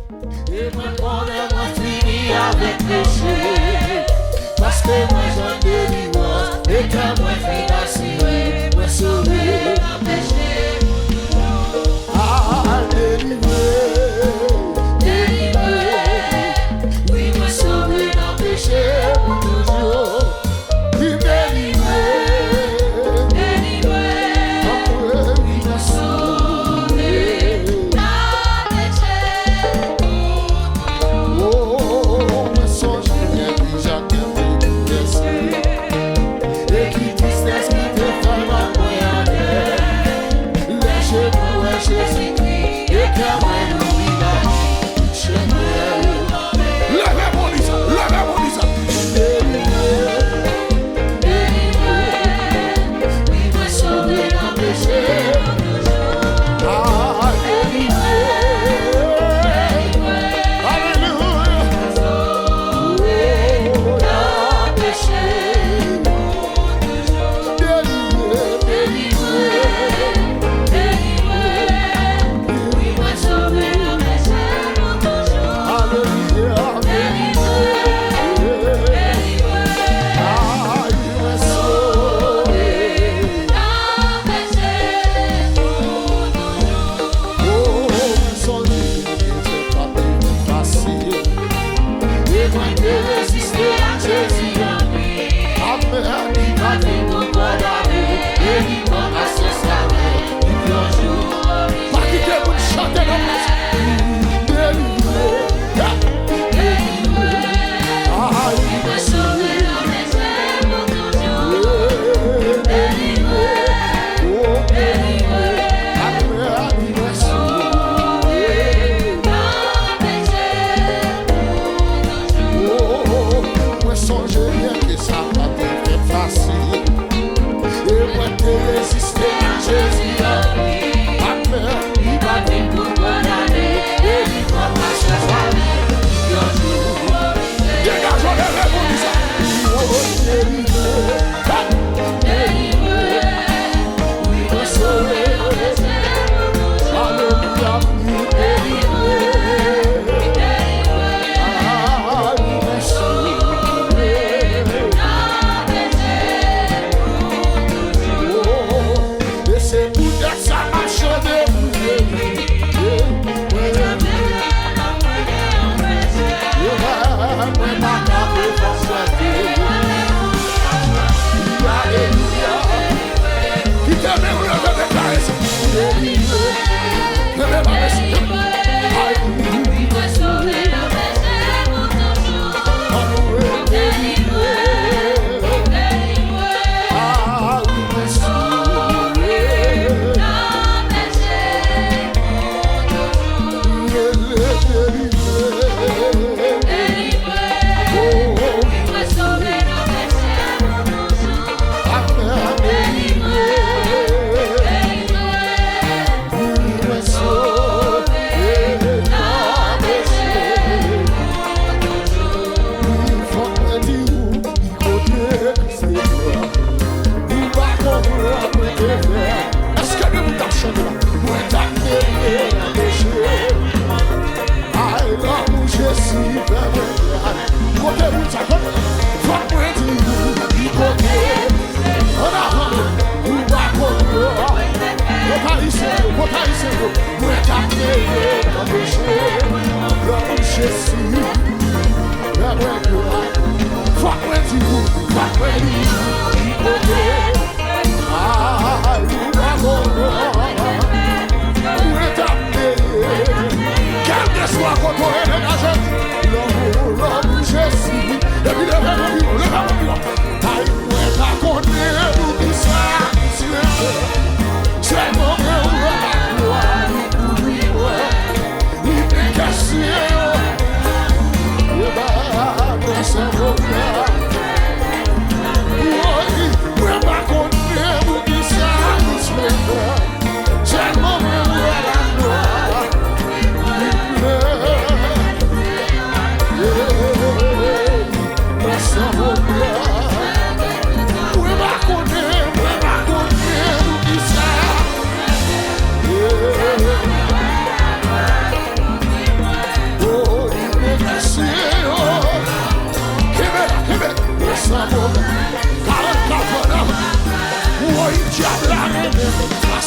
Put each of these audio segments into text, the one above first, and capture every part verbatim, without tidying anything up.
E mwen konnen mwen fini avèk peche, paske mwen jwenn delivrans, e kè mwen fin asire, mwen sove nan peche pou toujou. Ah, delivre, delivre, wi, mwen sove nan peche pou toujou. Li delivre, delivre, anmwe, li sove. Oh, mwen sonje lè ki Jakèt te boulvèse, e ki tristès ki te fè nan mwen atè.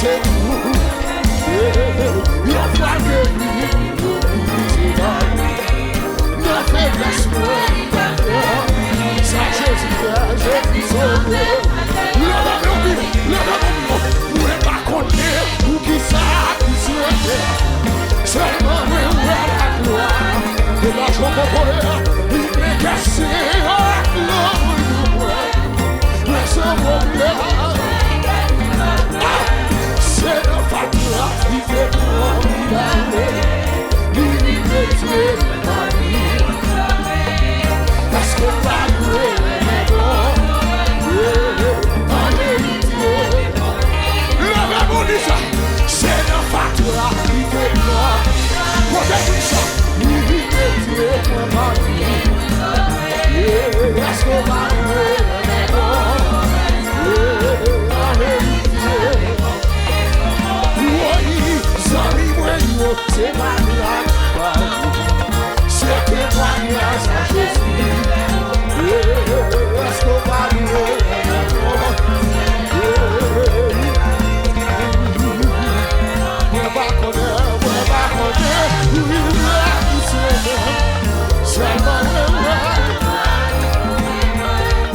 Se pou ou. Yon fwa ke vini, nou vini se pa nou. Nan feblès mwen, sa Jezi fè, Jezi sove. Leve men w, leve men w. Mwen pa konnen poukisa ki sove. Sèlman mwen wè laglwa. Degaje w, popoye. Li te kase yo ak lanmou mwen. Mwen se pwoblèm. Ah! Se nan fatra li te pran m bale. Li, li mete m nan li. Paske m pa dwe renmen non. Yeah, an verite. Leve pou di sa. Se nan fatra li te pran. Kote moun sa? Li, li mete m nan li. Yeah, èske w pa dwe renmen non? Yeah, an verite. Woy, zanmi mwen yo, se pa blag, pa blag. Se temwayaj a Jezi. Èske w pa louwe? Mwen pa konnen, mwen pa konnen, wi, wi, wi, sèlman mwen wè.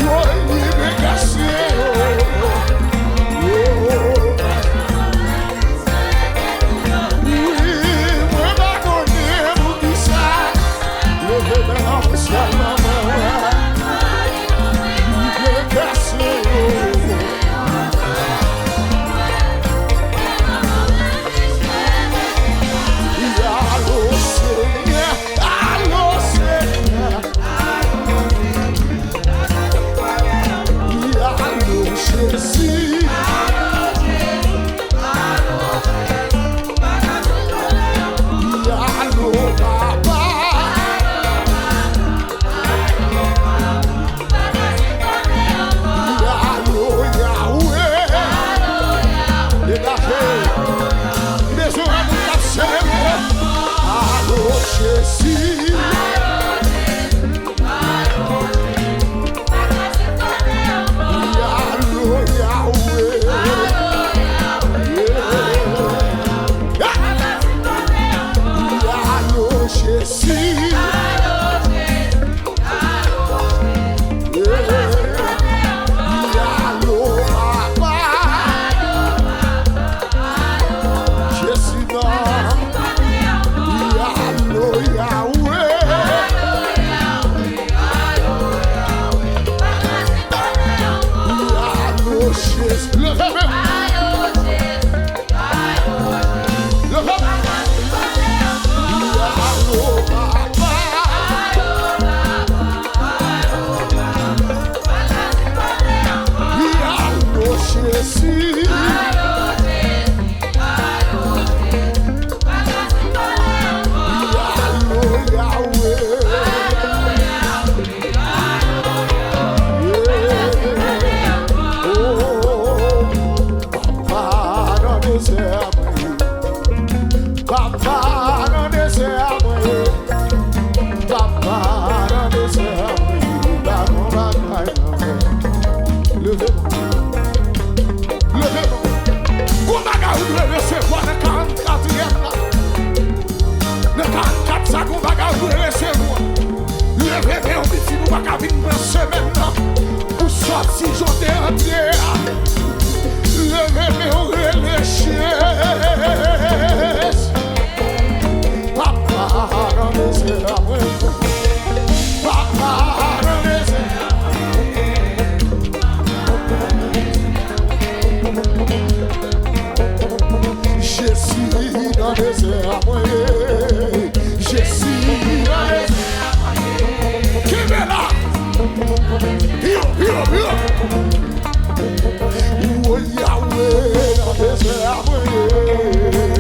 Woy, li vin kase yo. Wi, mwen pa konnen poukisa. Leve men an pou sèlman mwen wè. Li vin kase yo. Alo, Senyè. Alo, Senyè. Alo, Jezi. Alo, Papa. Alo, Yahweh. Degaje. M bezwen wè moun k ap selebre. Alo, Jezi. Alo, Yahweh. Alo, Jezi. Alo, Papa. Jezi nan. Alo, Yahweh. Alo, Jezi. Leve men. Leve men. Alo, Papa. Alo, Jezi. Alo, Yahweh. Yeah. Oh, Papa nan dezè mwen. Papa nan dezè mwen. Papa nan dezè mwen. Ou pa gon bagay nan men. Leve men. Leve men. Gon bagay ou dwe resevwa nan karannkatriyèm la. Nan karannkat sa, gon bagay ou dwe resevwa. Leve men w, pitit, ou pa ka vin pran semèn nan pou sòti jan w te antre a. Leve men w, rele Jezi. Papa nan dezè a mwen. Papa nan dezè a mwen. Jezi nan dezè a mwen. Jezi nan dezè a mwen. Kenbe la. Yo, yo, yo. O Yahweh nan dezè a mwen.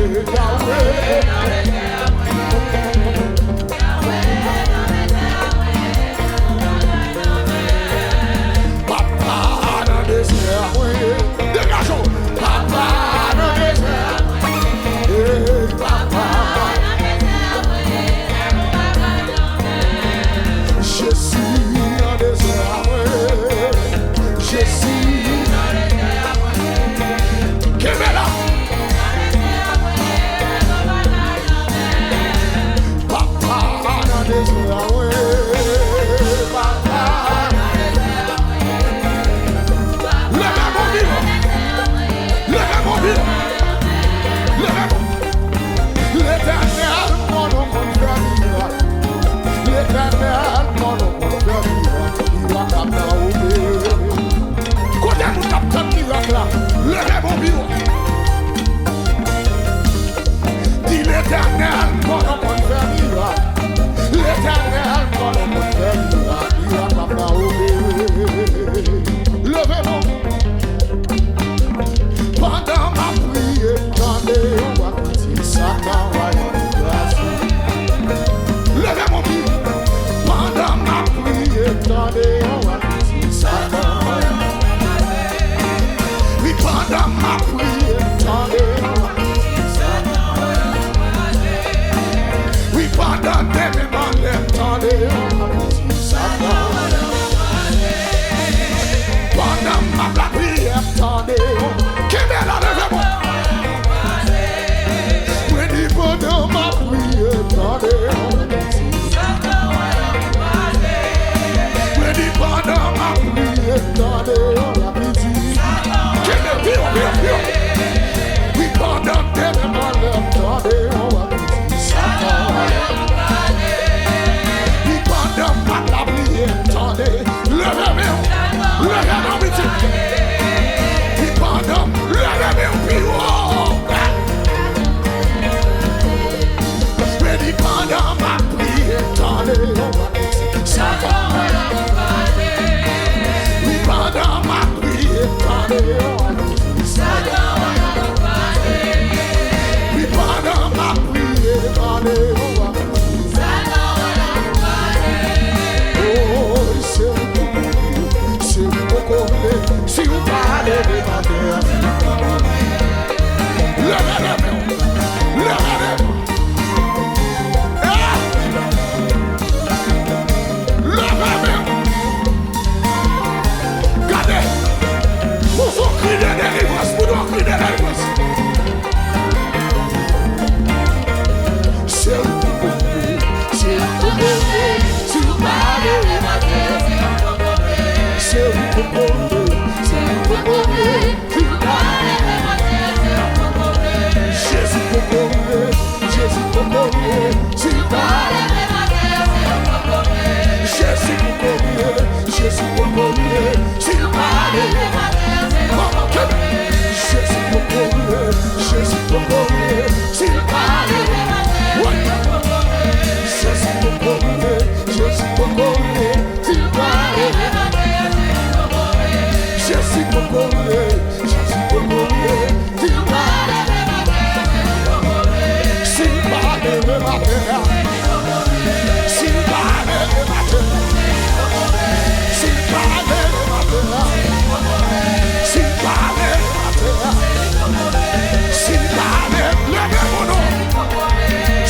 Pandan m ap lapriyè, tande. Kenbe la, leve mwen. Mwen di pandan m ap priye, tande. Mwen di pandan m ap priye, tande. Kenbe, pi wo, pi wo, pi wo. Wi, pandan m te menm anlè, tande. Satan. Wi, pandan m ap lapriyè, tande. Leve men w. Leve men w, pitit. Pi pandan, leve men w pi wo. Mwen di pandan m ap priye, tande. Satan. Pi pandan m ap priye, tande. Pi pandan m ap priye, tande. Oh, se ou, se ou poko vle. Si ou pa leve maten an, leve, leve, leve, leve. Eh! Leve men w. Gade. Pouse yon kri de delivrans, pouse yon kri de delivrans. Se ou pou konte, se ou pou konte, si w pa leve maten. Se ou pou konte, se ou pou konte. Jezi poko vle, Jezi poko vle, si l pa leve maten. Jezi poko vle, Jezi poko vle, si l pa leve maten. Jezi poko vle, Jezi poko vle, si l pa leve maten. Jezi poko vle, Jezi poko vle, si l pa leve maten. Jezi poko vle, Jezi poko vle, si l pa leve maten. Si l pa leve maten. Si l pa leve maten. Si l pa leve maten. Si l pa leve maten. Si l pa leve, leve moun non.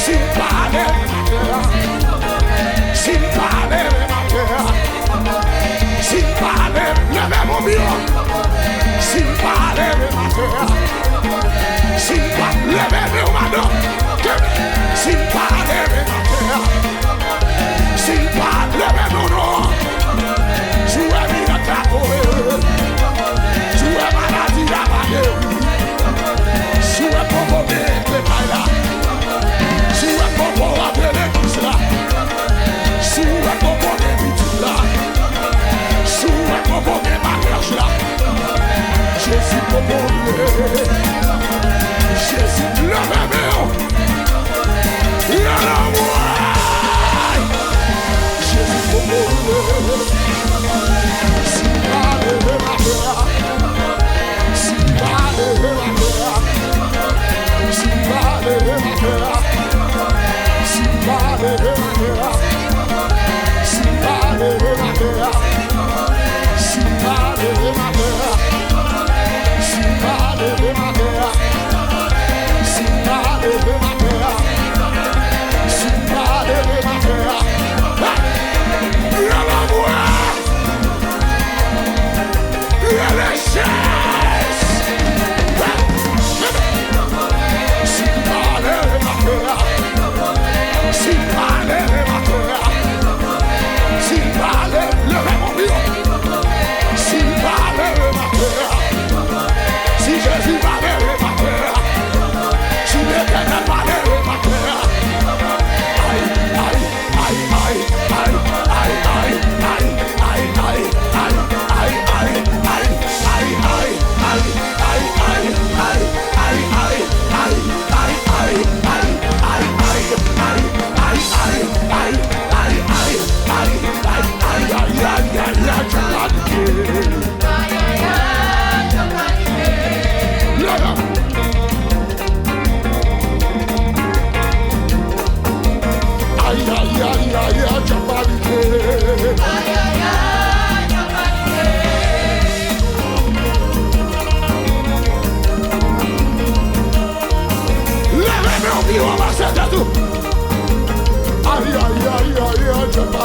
Si l pa leve maten. Si l pa leve maten. Si l pa leve, leve moun byen. Si l pa leve maten. Si l pa leve, men madanm. Si l pa leve maten. Si l pa leve, non, non. Si w wè mirak la kore. Si w wè maladi a pa geri. Si w wè poko gen kle kay la. Si w wè poko rantre legliz la. Si w wè poko gen pitit la. Si w wè poko gen maryaj la. Jezi poko vle. Jezi leve men w. Leve men w. Jezi poko vle. Si l pa leve maten an. Si l pa leve maten an. Si l pa leve maten an. Si l pa leve maten an. Si l pa leve maten an. Si l pa leve maten an. Si l pa leve maten an. Si l pa leve maten an. Si l pa leve maten an. Hey! Leve mwen! Leve Jezi! Si l pa leve maten an, si l pa leve maten an, si l pa leve, leve moun byen. Si l pa leve maten an, si Jezi pa leve maten an, si Letènèl pa leve maten an, ay, ay, Ay, ay, ay, ay, ay, djab panike. Ay, ay, ay, djab panike. Leve men w pi wo, pase tèt ou. Ay, ay, ay, ay, ay, djab panike.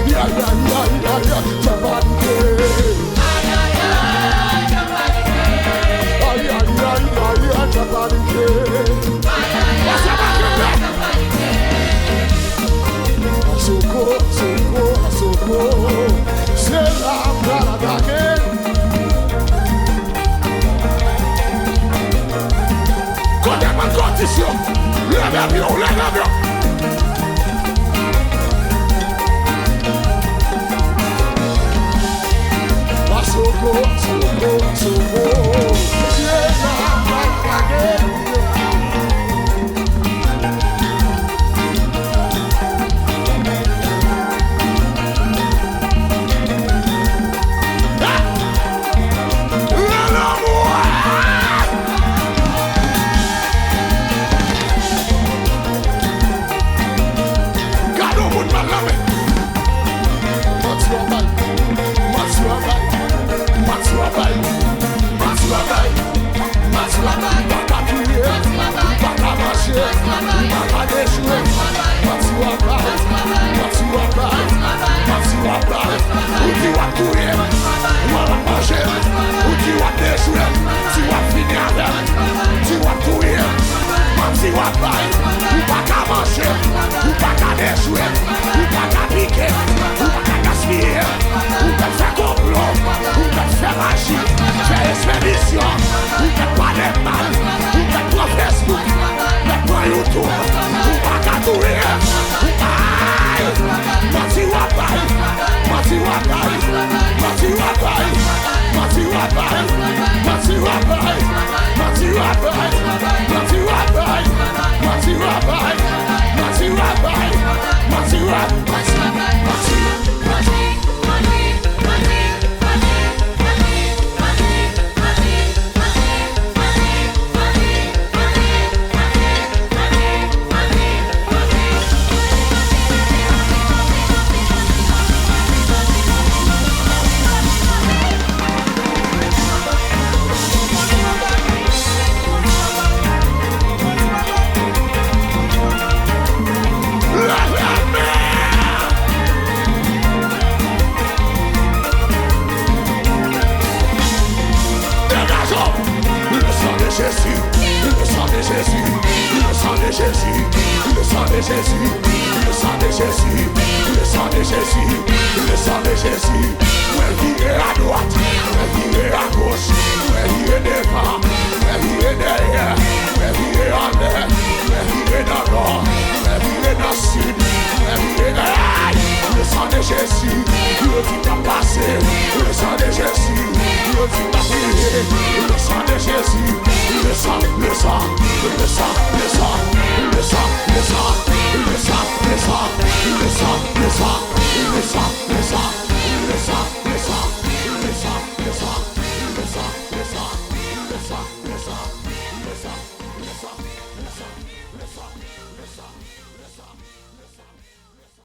Ay, ay, ay, ay, ay, sa panike. Ay, ay, ay, ay, ay, sa panike. Pase pa kenbe. Asoko, asoko, asoko. Se la m pral atake. Kote bann kòtis yo? Leve pye w, leve pye w. Asoko, asoko, asoko. Se la m pral atake. Gade yon moun mal nan men. Manti w ap bay. Manti w ap bay. Manti w ap bay. Manti w ap bay. Manti w ap bay. Ou pa ka touye. Ou pa ka manje. Ou pa ka dechwe. Manti w ap bay. Manti w ap bay. Manti w ap bay. Ou di w ap touye. Ou al ap manje. Ou di w ap dechwe. Di w ap fini avè m. Di w ap touye. Manti w ap bay. Ou pa ka manje. Ou pa ka dechwe. Ou pa ka pike. Ou pa ka gaspiye. Ou mèt fè konplo. Ou mèt fè maji. Fè ekspedisyon. Ou mèt pale mal. Ou mèt pran Facebook. Mèt pran YouTube. Ou pa ka touye. Ou pa. Manti w ap bay. Manti w ap bay. Manti w ap bay. Manti w ap bay. Manti w ap bay. Manti w ap bay. Manti w ap bay. Manti w ap bay. Manti w ap bay. Manti w ap bay. Manti w ap bay. Manti w ap bay. Manti. Degaje w! Le sang de Jésus, le sang de Jésus, le sang de Jésus, le sang de Jésus, le sang de Jésus, le sang de Jésus, le sang de Jésus. Mwen vire adwat, mwen vire agoch, mwen vire devan, mwen vire dèyè, mwen vire anlè, mwen vire nan nò, mwen vire nan sid, mwen vire nan... Le sang de Jésus, yo di m ap pase. Le sang de Jésus, yo di m ap priye. Le sang de Jésus, le sang, le sang, le sang, le sang, le sang, le sang, le sang, le sang, le sang, le sang, le sang, le sang, le sang.